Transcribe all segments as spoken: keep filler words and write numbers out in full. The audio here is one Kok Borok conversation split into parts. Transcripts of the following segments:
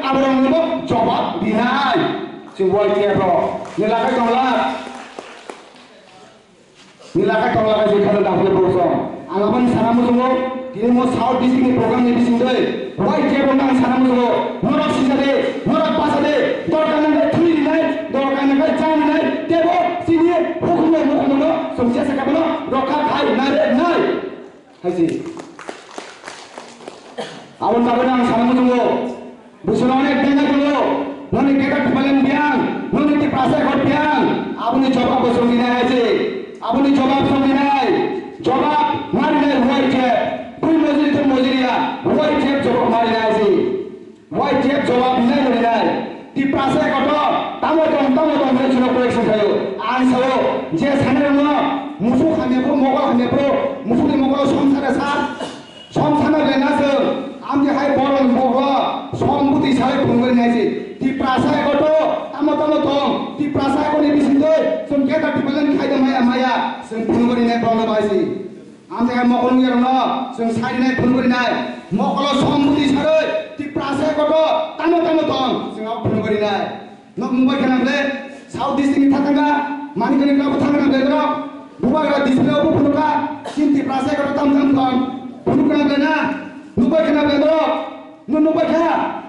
Aborokno jobab rinai. Chwng Y T F rok ni lakai tongla. Ni lakai tongla kai jikha da hule bosong. Ang aboni sana muchungo, tini mo South District ni program ni bisingtwi Y T F rok ang sana muchungo. Norok sisa de, norok basa de, dorkar nang khe thwi rinai, dorkar nang khe cha rinai, tebo chini hukumu mukumu no songsia sakha bono rokha khai nai re nai. Hai si. Aboni bagwi ang sana muchungo. Bwswk onek benga tongo. Noni keta khwmalen biyang, noni Tiprasa ekot biyang. Aboni jobab bo songwi nai hai si. Aboni jobab songwi nai. Jobab mari nai Y T F. Bui mojiri to mojiri ya. Y T F jobab mari nai hai si. Y T F jawab hinai hinai. Tiprasa ekoto tamo tong tamo tong hinai chwngno correction khaio. Ang sao je sanai rokno musuk hamya phuru mokol hamya phuru musukni mokolo som sana sa som sana le na chwng amje hai borok mokolo som buti sai phunugwi nai si. Tiprasa ekoto tamo tamo tong Tiprasa ekoni bisingtwi chwng keta tipalan khaida maya maya chwng phunugwi nai borokno bai si. Amtwkha mokol nungyarokno chwng sarinai phunugwi rinai. Mokolo som buti sarwi Tiprasa ekoto tamo tamo tong chwng abo phunugwi rinai. Nok nubai khna ble South District ni thathangkha Manikani Club o thangkha ble norok Bubagra District o bo phunukha chini Tiprasa ekoto tamo tamo tong phunukna ble na nubai khna ble norok nu nubai kha.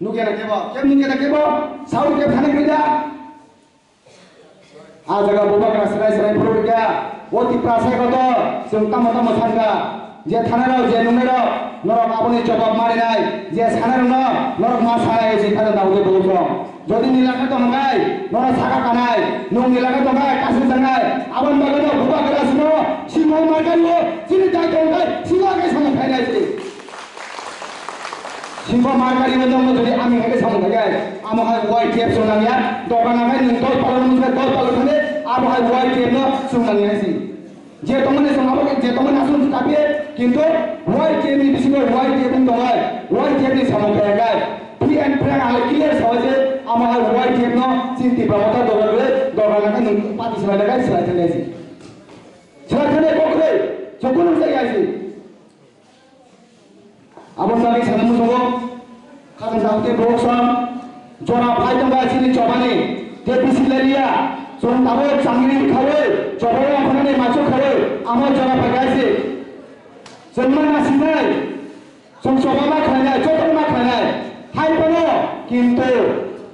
Nukya na kebo kebo nukya na kebo South kebo thani kwrwi da. Ah jaga Bubagra srai srai phuru rikha. O Tiprasa ekoto chwng tamo tamo sankha. Je thanai rok je nungnai rok norok aboni jobab marinai. Je sanai rokno norok ma sanai se khana daudi bugurjong. Jodi nila khe tongkha norok saka kanai nung nila khe tongkha kasu tangnai. Aboni bagwi no Bubagra sino simo markari o chini dai tongkha sino khe samung khainai se. Singbo markari o jodi ami hai khe samung khaikhe amo hai Y T F song nangya dokan hai nwng dol palok nwng dol palok thani abo hai Y T F no song nangya si. Je tongmani song abo je tongmani aswk tapi kintu Y T F ni bisingo Y T F ni tongai Y T F ni samung khaikhe free and frank ale clear sawi je amo hai Y T F no chini Tipra Motha dokan le dokan hai nwng pati swlai nangya swlai thangya si. Swlai thangya kokre jokon nwng jai si. Aboni bagwi sana muchungo, khakang tabuk tei borok song jora phai tongkha chini chobani, tei bisi laliya, chwng tabuk changni khaui, chobao ongkhanani maichuk khaui, amo jora phaikha se. Chwng ma nasinai, chwng choba ma khlainai, joto ma khlainai, hai phano, kintu,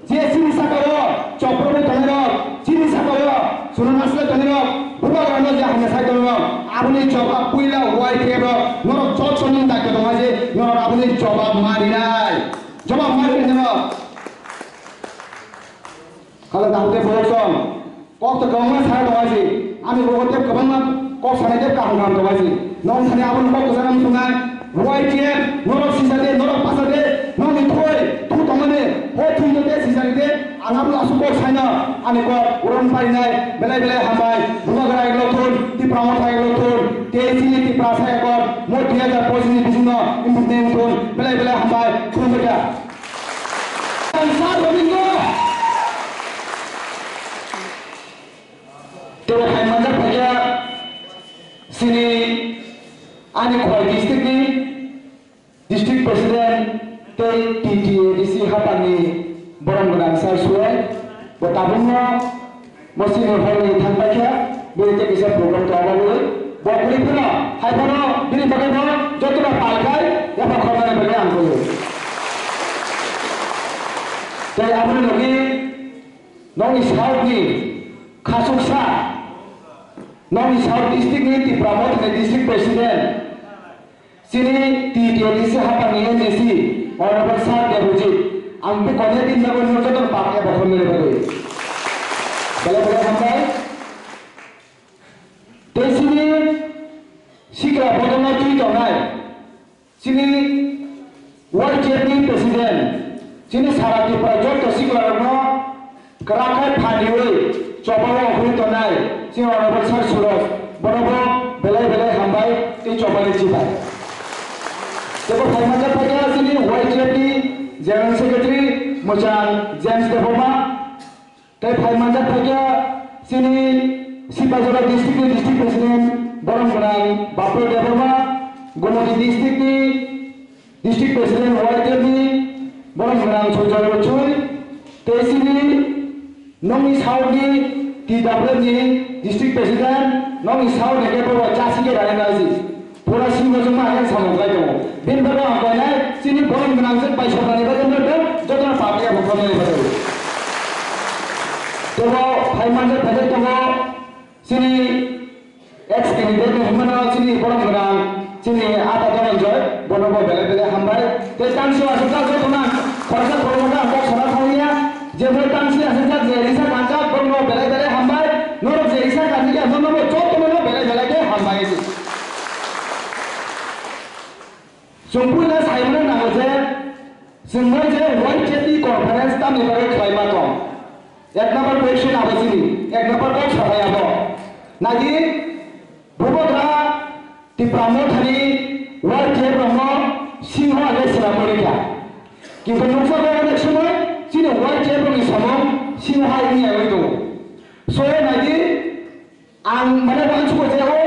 je chini sakao chopropwi tongnai rok, chini sakao chwngno nasilai tongnai rok, bubagrano je hamya sai tongnai rok, aboni jobab puila Y T F rok, norok joto nung daityo tongma je, norok aboni jobab ma rinai. Jobab ma rinai norok. Kala dangte borok song. Kok to kwbangma sana tongma si, ani borok tei kwbangma kok sanai tei kaham kaham tongma si. Nong thani abono kok kwchangma tongnai. Y T F, norok sisa de, norok pasa de, nokni thoi, thu tongmani, ho thwi no de sisa de, ang abono aswk kok saino, ani kok uron parinai, belai belai hambai, Bubagra eklo thun, Tipra Motha eklo thun, tei chini Tiprasa ekor, mo dui hajar pochis ni bisingno, improvement thun, belai belai hambai, khulumbaikha. Ang sa Robindra. Tei hai manjak phaikha chini ani Khowai district ni district president tei T T A D C hapangni borom gwnang sir Suel bo tabukno bo chini hall ni thang paikha bini tei kisa program tongma bagwi bo kwrwi phano hai phano bini bagwi bo jotono pal khai yapha khornani bagwi ang koi tei aboni logi Nokni South ni khasuksa, nokni South district ni Tipra Motha ni district president, chini T T A D C hapang ni M A C, Honorable Sir Debojit, ang bo konya din jago nung joto bak ya bokhol mele bagwi. Belai belai hambai. Tei chini sikla bodolno twi tongnai. Chini Y T F ni president, chini sara Tripura joto siklarokno kwrak khe phaniwi chobao ongkhorwi tongnai chini Honorable Sir Suraj, bonobo belai belai hambai tei chobani chibai. Teibo phai manjak phaikha chini Y T F ni General Secretary Mwchang James Debbarma, Tei phai manjak phaikha chini Sipasjora district ni district president borom gwnang Bapru Debbarma, Gumoti district ni district president Y T F ni Gwnang Sujoy Rochui, tei chini nokni South ni T W ni District President, nokni South ni khe bo chasi khe rani naisi. Pura singho jongma ang samung khlai tongo. Bini bagwi ang koinai chini borom gwnang jwk bai soknani bagwi no jotono pabia bo khonani bagwi. Tebo phai manjak phai tongo. Chini ex candidate ni hwnmano chini borom gwnang, chini ata Dhananjoy, bono bo belai belai hambai. Tei tangsi aswk jak jotono khoroksa khoroksa kok sana thangya, je bo tangsi aswk jak je risa kanjak, bono belai belai hambai. Norok je risa kanjak ya, bono bo jotono belai belai khe hambai. Chwng puila saimano nango je, chwng no je Y K P conference tamni bagwi khlaima tong. Ek number question abo chini, ek number kok sabai abo. Nagi, bubagra Tipra Mothani Y K P rokno singho age swnamwi rikha. Kintu nukjago onek somoi chini Y K P rokni samung singho hai wngya wngwi tongo. So nagi, ang mane uansukha je o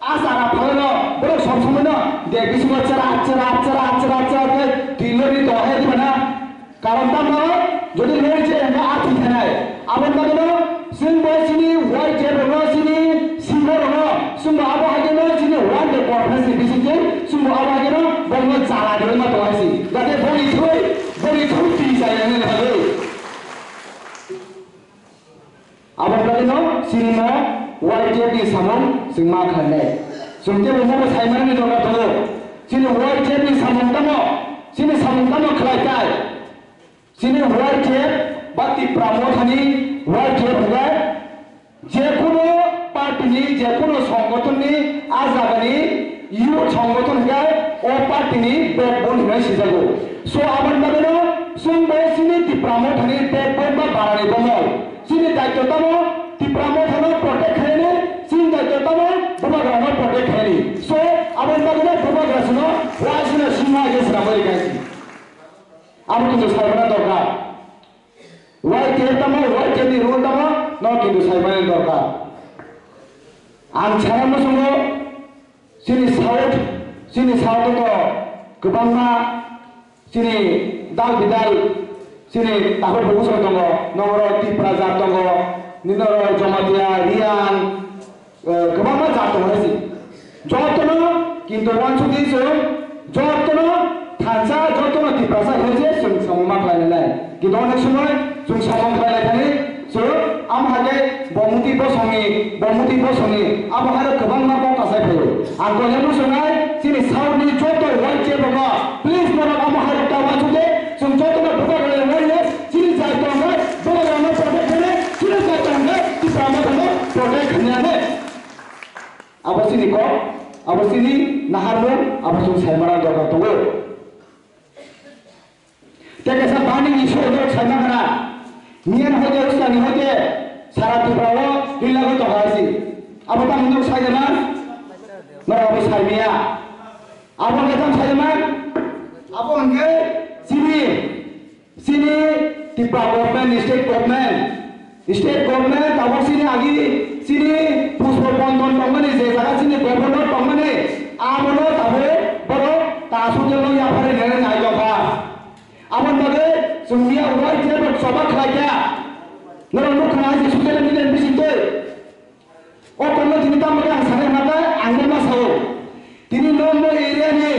a chara phalano borok sob somoino de bisingo chera chera chera chera chera khe twi lorni tong hai di mana. Karon tamo jodi lori je hwnba a twi thanai. Aboni bagwino chwng bo chini Y K rokno chini singho rokno chwngbo abo hai kheno chini one day conference ni bisingtwi chwngbo abo hai kheno borokno chala rwma tong hai si. Jate boni thwi boni thwi twi chai nani bagwi. Aboni bagwino chini no Y K ni samung chwng ma khlainai. Chwng tei bo bo saimanani dorkar tongo. Chini Y K ni samung tamo, chini samung tamo khlai tai. Chini Y K ba Tipra Mothani Y K hwnkhe jekunu party ni, jekunu songgothon ni a jaga ni youth songgothon hwnkhe o party ni backbone hwnwi sijago. So aboni bagwino chwng bo chini Tipra Mothani backbone ba barani bomol. Chini daityo tamo Tipra Mothano protect khainani, chini daityo tamo bubagrano protect khainani. So aboni bagwino bubagra sino waisino sima age swnamwi rikha si. Abo kintu saimana dorkar. Y K tamo, Y K ni rule tamo, no kintu saimani dorkar. Ang sana musungo, chini South, chini South to kwbangma chini dal bidal, chini takhuk bukhuk song tongo, nongoro Tipra jat tongo, ninoro Jamatia, Riang, Eh, kwbangma jat tongo hai se. Jotono kintu uansukdi chwng, jotono thansa, jotono Tiprasa hinwi se chwng samung ma khlai lai. Kintu onek somoi chwng samung khlai lai thani chwng amo hai khe Bomuti bosongni, Bomuti bosongni abo hai kwbangma kok kasai phaio. Ang kole muchungnai chini South ni joto Y K rokno, please, norok amo hai rok ta uansukdi, chwng jotono bubagra lai lai. Chini jai tongkhe, borok rokno protect khainai, chini jai tongkhe, Tipra Mothano protect khainai. Abo chini kok, abo chini naharmung, abo chwng saimana dorkar tongo. Tei kaisa bani ni soi borok saima khana, miyan hoite, usnani hoite, sara Tripura o lila goi tongkha hai si. Abo tamo nwk saijana? Norok abo saimaya. Abo hwnkhe tamo saijama? Abo hwnkhe chini Chini Tipra government, state government, state government tabuk chini agi chini Pushpa Bandhan tongmani je jaga chini governor tongmani abono tabuk borok ta sujalo yaphari nene nai tongkha. Aboni bagwi chwng miya uaikhe rok choba khlaikha. Norok nukha hai je social media ni bisingtwi. O kokno tini tamo khe ang sanai hwnba ang no ma sao. Tini Nongmoi area ni,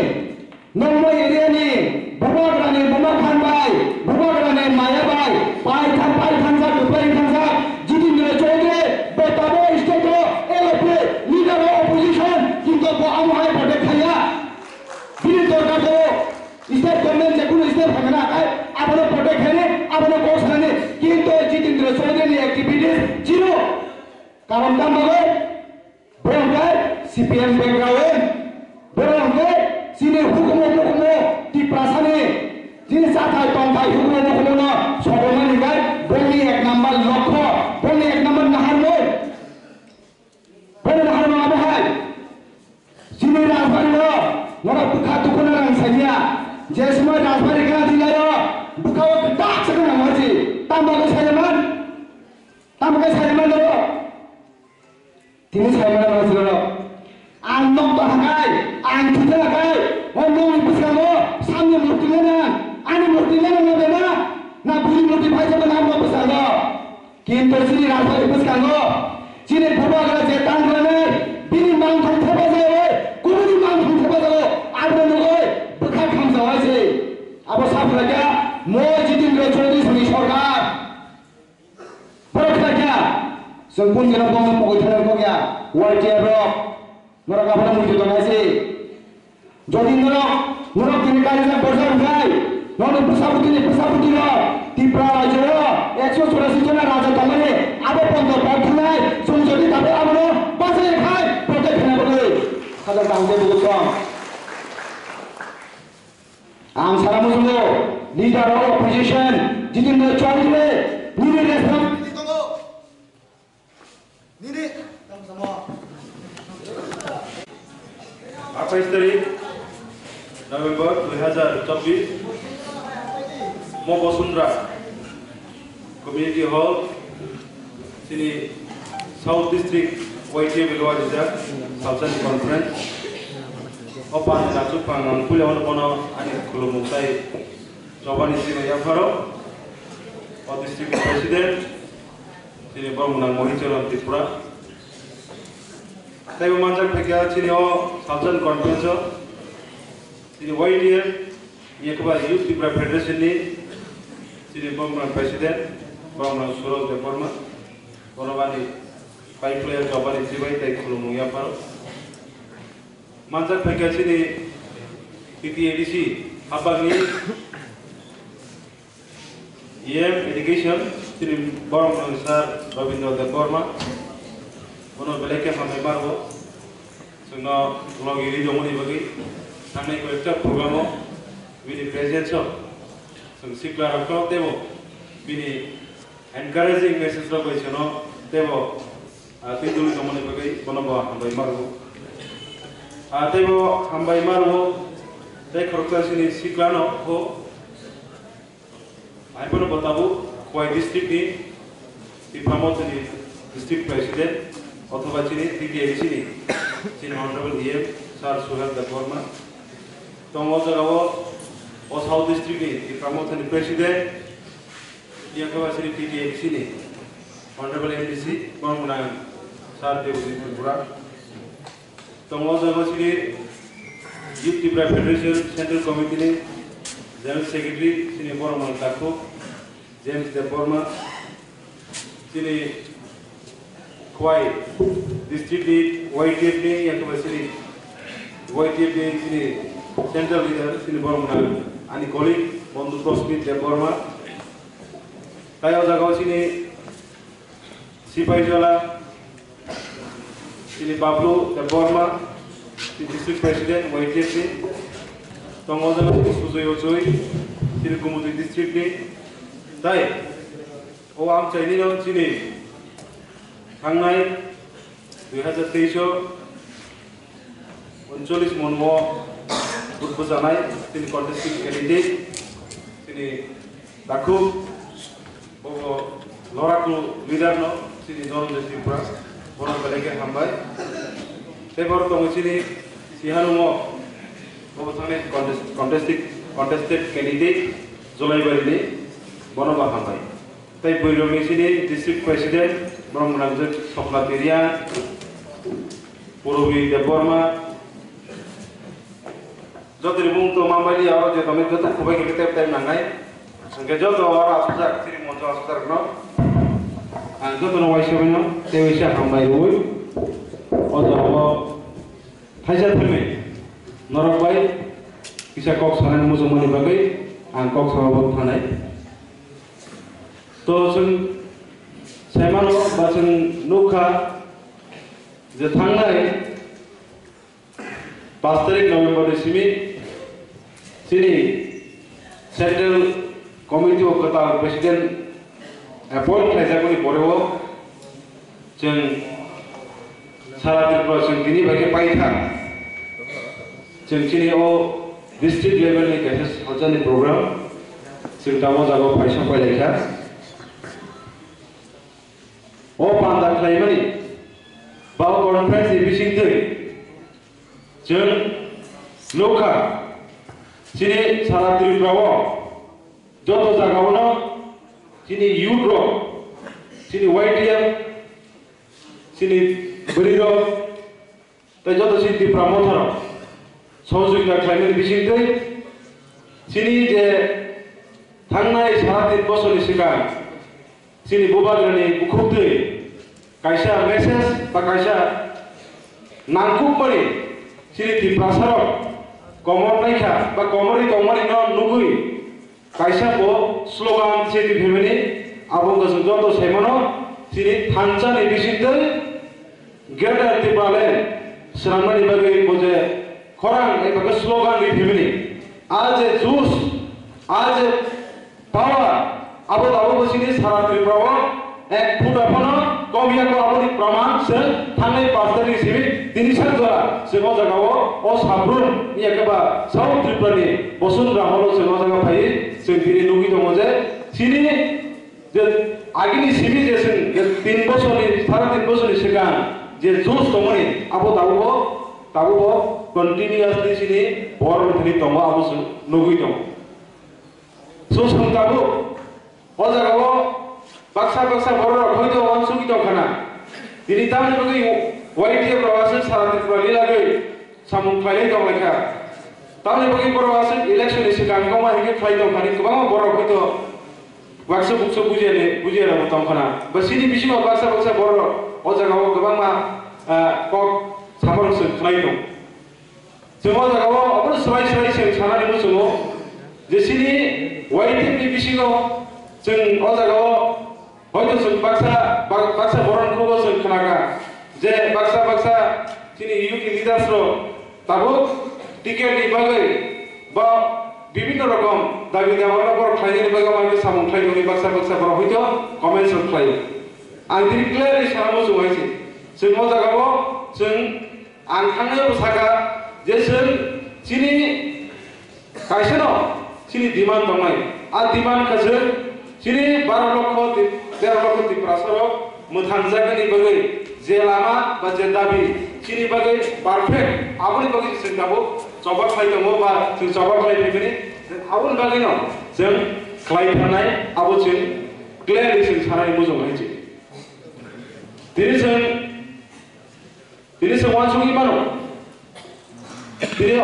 Nongmoi area ni Bubagrani Buma Khan bai, Bubagrani Maya bai, pai thang, pai thangjak, kwplai thangjak, Jitendra Chaudhary, bo tamo state o L F A leader o opposition, kintu bo amo hai protect khaiya. Bini dorkar tongo, state government je kunu state phai mano akai, abono protect khaini, abono kok sanani, kintu Jitendra Chaudhary ni activities zero. Karon tamo bagwi? Borok hwnkhe C P M background, borok hwnkhe chini hukumu mukumu Tiprasani, chini chathai tongthai hukumu mukumuno sokomani hwnkhe boni ek number lokho, boni ek number naharmung. Boni naharmung abo hai. Chini rajbari o norok bwkha tukhuna rang saiya. Je somoi rajbari gana dilayo bwkha o kwtak se gana maji. Tamo khe saiman? Tamo khe saiman norok? Tini saimano rwchwlano. Ang nok tongkha khai, ang thwikha khai, o nokni bwskango samni murti lena, ani murti lena. Muti phaijak nang bo bwskango. Kintu chini rajani bwskango chini bubagra je tang khlainai, bini mangthang thepa jagao, kubuni mangthang thepa jagao, abo nugwi bwkha khamjawai se. Abo saphraikha Moi Jitendra Chaudhary sini sorkar. Borok khlaikha, chwng punjino bongno pogwi thangna kok ya, Y T F rok. Norok abono muitu tongnai se. Jodi norok, norok tini kaisa borsa wngkhai, norok bwsabutini bwsabutino Tipra rajyo ekso churasi jona raja tongmani abo pondo pok thangnai, chwng jodi tabuk abono bachai khai, protect khaina bagwi. Sajak tang tei bugo song. Ang sana muchungo, leader of opposition, Jitendra Chaudhary, nini responsibility tongo. Nini, tamo samo. Athais tarik November dui hazar chobbish, Mo Bosundra Community Hall, chini South District Y T F Belwa Rijak Salsani Conference. O pan nachu pang ang puila ono bono ani khulumung tai chobani sima yapharo. O district president, chini borok nang Mohicharan Tripura. Tei bo manjak phaikha chini o Salsani Conference o, chini Y T F, Yakuba Youth Tipra Federation ni, chini borok nang president, borok nang Suraj Debbarma, borok ani pai player chobani chibai tei khulumung yapharo. Manjak phaikha chini T T A D C habangni E M education, chini borok nang sir Rabindra Debbarma, bono belai khe hambai marbo. Chwngno logi ri dongmani bagwi thangnai koi ekta program o bini presence o chwng sikla rok tei bo bini encouraging message rok bai chwngno tei bo, ah, twi duli tongmani bagwi bono bo hambai marbo. Ah, tei bo hambai marbo tei khoroksa chini sikla no bo. Hai bono bo tabuk Khowai district ni Tipra Mothani district president othoba chini T T A D C ni chini honorable E M sir Suhel Debbarma. Tongo o jaga o, o South district ni Tipra Mothani president, yang khe ba chini T T A D C ni honorable M D C borok nang sir Debojit Tripura. Tongo o jaga chini Youth Tipra Federation Central Committee ni General Secretary chini borok mang takhuk James Debbarma, chini Khowai district ni Y T F ni, yang khe ba chini Y T F ni chini central leader chini borok mang ani colleague Bondhu Prosmit Debbarma. Tai o jaga o chini Sipaijala, chini Bablu Debbarma, chini District President, Y T F ni. Tongo jang chini Sujoy Ochoi, chini Gumutwi District ni. Tai, o amchaini no chini thangnai dui hazar teis o uncholish monmo vote bwchanai chini contesting candidate, chini takhuk, bobo loraku leader no, chini Dhananjay Tripura, bono belai khe hambai. Tei borok tongo chini Sihanungo, bobo thani contest-, contested, contested candidate Jolaibari ni, bono bo hambai. Tei bwrwirokni chini district president, borok mwnakjak Sopna Teria, Purbi Debbarma, jotoni mung tong manbaili oro je tongmani joto kubai khe tep tep nangnai. Hwnkhe joto oro asukjak, chini moncho asukjakrokno ang jotono uaisa baino tei uaisa hambai rwui o jorao thaisa thangwi norok bai kisa kok sanani muchungmani bagwi ang kok sama bo thanai. To chwng saimano ba chwng nukha je thangnai paanch tarik November ni simi chini Central Committee o kwtal President appoint khlaijakmani pore o chwng sara Tripura chwng tini bai khe paithak. Chwng chini o district level ni kaisa salsani program chwng tamo jaga o paisa pailaikha. O panda khlaimani ba o conference ni bisingtwi chwng nukha chini sara Tripura o joto jaga o no Chini youth rok, chini Y T F, chini bwrwi rok, tei joto chini Tipra Motha rok sohojogita khlaimani bisingtwi chini je thangnai sara tin bosorni swkang chini Bubagrani bukhuktwi kaisa message ba kaisa nangkukmani chini Tiprasarok komor naikha ba komorwi tongmani no nugwi kaisa bo slogan se twi phaimani abo wngkha chwng joto saimano chini thansa ni bisingtwi Greater Tipraland swnamnani bagwi bo je khorang eba khe slogan ri phimani. A je juice, a je power, abo tabuk bo chini sara Tripura o ek phuta phano kom ya ko aboni praman se thangnai pash tarikh simi tini sak jora se o jaga o o Sabrum ya khe ba South Tripura ni Bosundra holo se o jaga phai se tini nugwi tongo je chini je agini simi je chwng je tin bosorni, sara tin bosorni swkang je juice tongmani, abo tabukbo, tabukbo continuously chini borok rok thani tongo, abo chwng nugwi tongo. So, chwng tabuk o jagao baksa baksa borok rok hoito uansugwi tongkhana. Tini tamni bagwi Y T F rok aswk sara Tripura ni lagwi samung khlaiwi tonglaikha. Tamni bagwi borok aswk election ni swkang kok ma hinkhe khlai tongkhani kwbangma borok hoito baksa buksa bujiyani, bujiyarokbo tongkhana. Ba chini bisingo baksa baksa borok o jagao kwbangma, ah, kok samarok chwng khlai tong. Chwng o jagao obono swbai swbai chwng sanani muchungo je chini Y T F ni bisingo chwng o jagao Hoito chwng baksa, bak-, baksa borok ni khugo chwng khnakha je baksa baksa chini youth ni leaders rok tabuk ticket ni bagwi ba bibhinno rokom dabi dawa no borok khlainani bagwi omo hai khe samung khlai tongwi baksa baksa borok hoito comments rok khlaio. Ang tini clearly sana muchungo hai se. Chwng o jagao chwng ang thangnai bo sakha je chwng chini Kaisano chini demand tongnai. A demand kha chwng chini baro lokho ti-, tero lokho Tiprasa rok mwthangjaknani bagwi je lama ba je dabi chini bagwi perfect, aboni bagwi chwng tabuk choba khlai tongo ba chwng choba khlai phaimani, aboni bagwino chwng khlai thangnai, abo chwng clearly chwng sanai mujung hai se. Tini chwng Tini se uansugwi mano. Tini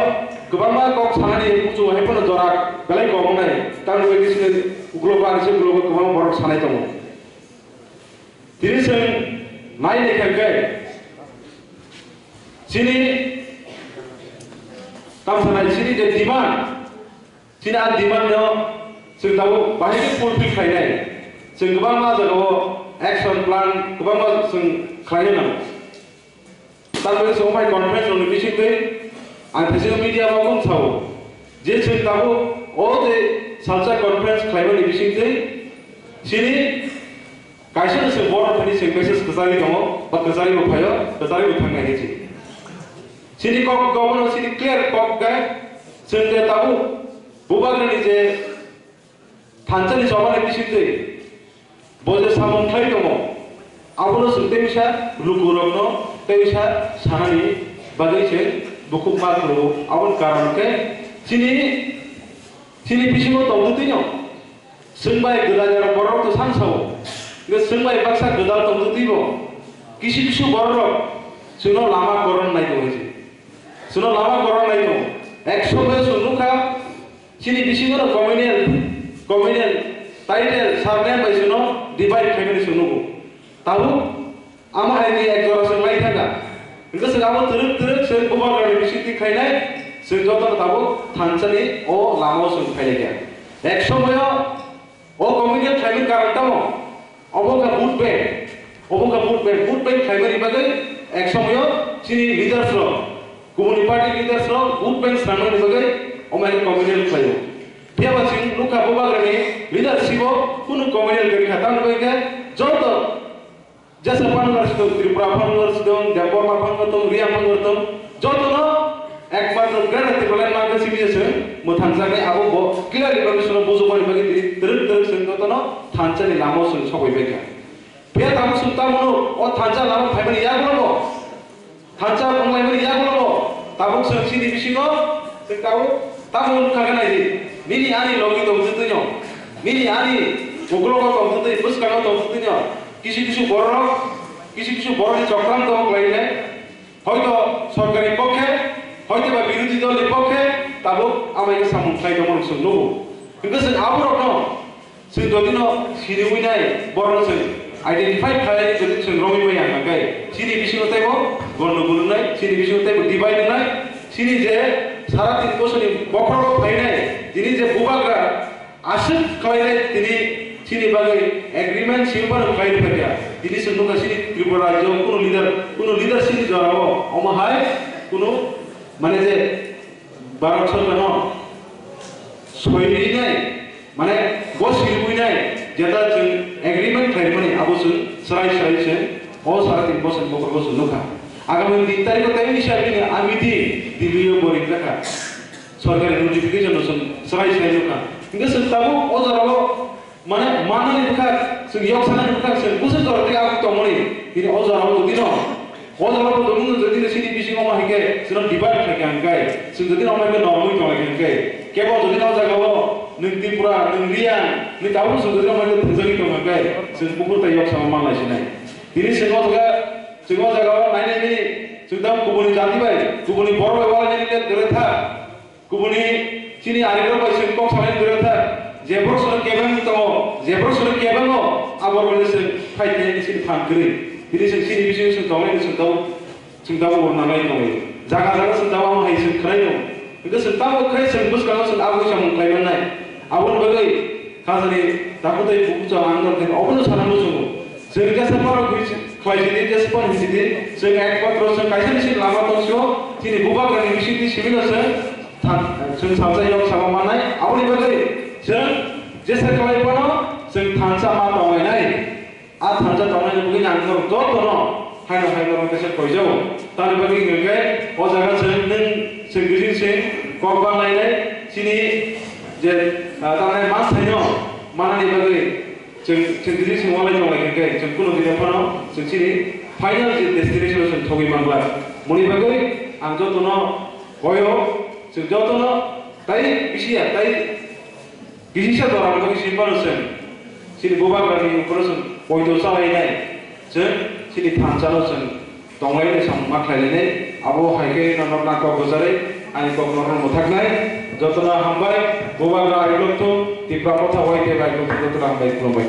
kwbangma kok sanani muchungo hai phano jora belai kok wngnai. Tamni bagwi chini uklogo ani se uklogo kwbangma borok sanai tongo. Tini se nai naikha khe chini tam sanai chini je demand, chini a demand no chwng tabuk bahai khe fulfill khlainai. Chwng kwbangma jagao action plan kwbangma chwng khlaina nango. Tamni bagwi chwng omo hai conference rokni bisingtwi ang thaichino media o kung sao je chwng tabuk o je salsa conference khlaimani bisingtwi chini kaisa no chwng borok thani chwng message kwchari tongo ba kwchari bo phaio, kwchari bo thangnai hinwi chini. Chini kok governor chini clear kok khe chwng je tabuk Bubagrani je thansa ni chobani bisingtwi bo je samung khlai tongo, abono chwng teisa lukurokno teisa sanani bagwi se bukhuk ma khulungo. Aboni karon khe chini, chini bisingo tongtwtwino chwng bai gwdalrok borok to sangsao, hwnkhe chwng bai baksa gwdal tongtwtwibo kisu kisu bororok chwngno lama koron nai tongo se. Chwngno lama koron nai tongo. Ek somoyo chwng nukha, Chini bisingo no communal, communal title surname bai chwngno divide khaimani chwng nugo. Tabuk amo hai ni ek jora chwng lai thangkha. Hwnkhe chwng abo twrwk twrwk chwng Bubagrani bisingtwi khainai, chwng jotono tabuk thansani o lamao chwng phailaikha. Ek somoyo o communal khaimani karon tamo? Obo wngkha vote bank. Obo wngkha vote bank. Vote bank khlaimani bagwi ek somoyo chini leaders rok, kubuni party leaders rok vote bank swnamnani bagwi omo hai communal khlaio. Phiya ba chwng nukha Bubagrani leadership o kunu communal kwrwi kha. Tamni bagwi khe joto jesa phano leadership tong, Tripura phano leadership tong, Debbarma phano tong, Reang phano tong, jotono ekmatro Greater Tipraland mangkhe simi je chwng mwthangjaknai, abo bo clearly bagwi chwngno bujukmani bagwi tini twrwk twrwk chwng jotono thansani lamao chwng sogwi bai kha. Phiya tabuk chwng tamo no o thansa lama phaimani yagulogo, thansa wnglaimani yagulogo tabuk chwng chini bisingo chwng tabuk tamo wngkha khe nai di, nini ani logi tong twtwino, nini ani Ukulogo tongthwtwi, bwskango tongthwtwino kisu kisu bororok, kisu kisu borokni chokranto khlainai, hoito sorkarni pokhe, hoito ba birodhi dolni pokhe tabuk amai khe samung khlai tongmani chwng nugo. Hwnkhe chwng aborokno chwng jodino siniwi nai, borokno chwng identify khlai jodi chwng romwi maya hwnkhe chini bisingo teibo gondogol wngnai, chini bisingo teibo divide wngnai, chini je sara tin bosoni bokhorogo phainai, chini je bubagra aswk khlainai tini chini bagwi agreement simi phano khlai rwkha kya. Tini chwng nukha chini Tripura rajyo kunu leader, kunu leader chini jorao omo hai kunu mane je Bharat Sarkarno soi rinai mane bo sirwi nai jeta chwng agreement khlaimani abo chwng chwrai chwrai chwng o sara tin bosor bokhor bo chwng nukha. Agami tin tarikh o tei wngwi sa bini amiti Delhi o bo ringjak kha. Sorkari notification no chwng chwrai chwrai nukha. Hingke chwng tabuk o jorao mane manani bwkhak, chwng yok sanani bwkhak, chwng bwswk jora tei abuk tongmani. Bini o jorao jodi no, o jorao jodi no, jodi no chini bisingo ma hingke chwng divide khlai kha hingkai. Chwng jodi no ma hingke normui tonglai kha hingkai. Kebo jodi no o jagao nwng Tripura, nwng Reang, nwng tabuk chwng jodi no ma hingke thwngjagwi tong hingkai. Chwng bukur tei yok sama manlai sinai. Tini chwng o jaga, chwng o jagao nainai bini, chwng tamo kubuni jati bai, kubuni borok bai walainani le dwrwi thar. Kubuni chini arirok bai chwng kok salai dwrwi thar. Jephru chwng kebeng tongo, jephru chwng kebengo, abo rwgwi chwng phaikhe chini phan kwrwi. Tini chwng chini bisingo chwng tongnai chwng tamo, chwng tamo bo nanglai tongwi. Jaga jaga chwng tamo hai chwng khlai tongo. Hingke chwng tamo khlai chwng bwskango chwng abo samung khlai mannai. Aboni bagwi khajani takhuk tei bukuchwng ang norokhe obono sana muchungo. Chwng jesa phano khlai sidi, jesa phano sidi, chwng ekmatro chwng kaisa bisi lama tongsiyo, chini bubagrani bisingtwi sibino chwng than-, chwng salsa yok sama mannai. Aboni bagwi chwng jesa khlai phano chwng thansa ma tonglainai. A thansa tongnaini bagwi ang norok jotono haino hai norok kisa koijago. Tamni bagwi hwnkhe o jaga chwng nwng chwng bising chwng kok banglainai chini je, ah, tamni ma saino manani bagwi Chwng, chwng tini chwng walai tonglai khe, khe chwng kunu dino phano chwng chini final je destination o chwng thogwi manglak. Moni bagwi ang jotono koyo, chwng jotono tai bisi ya, tai bisisa jora bagwi chwng phano chwng chini bubagrani ukolo chwng poito chalainai, chwng chini thansa no chwng tonglai ni samung ma khlai lainai, abo hai khe norok na kok bwcharwi ani kok norok mwthaknai. Jotono hambai, bubagra ailokthung, Tipra Motha Y T F ailokthung, jotono hambai, khulumbai.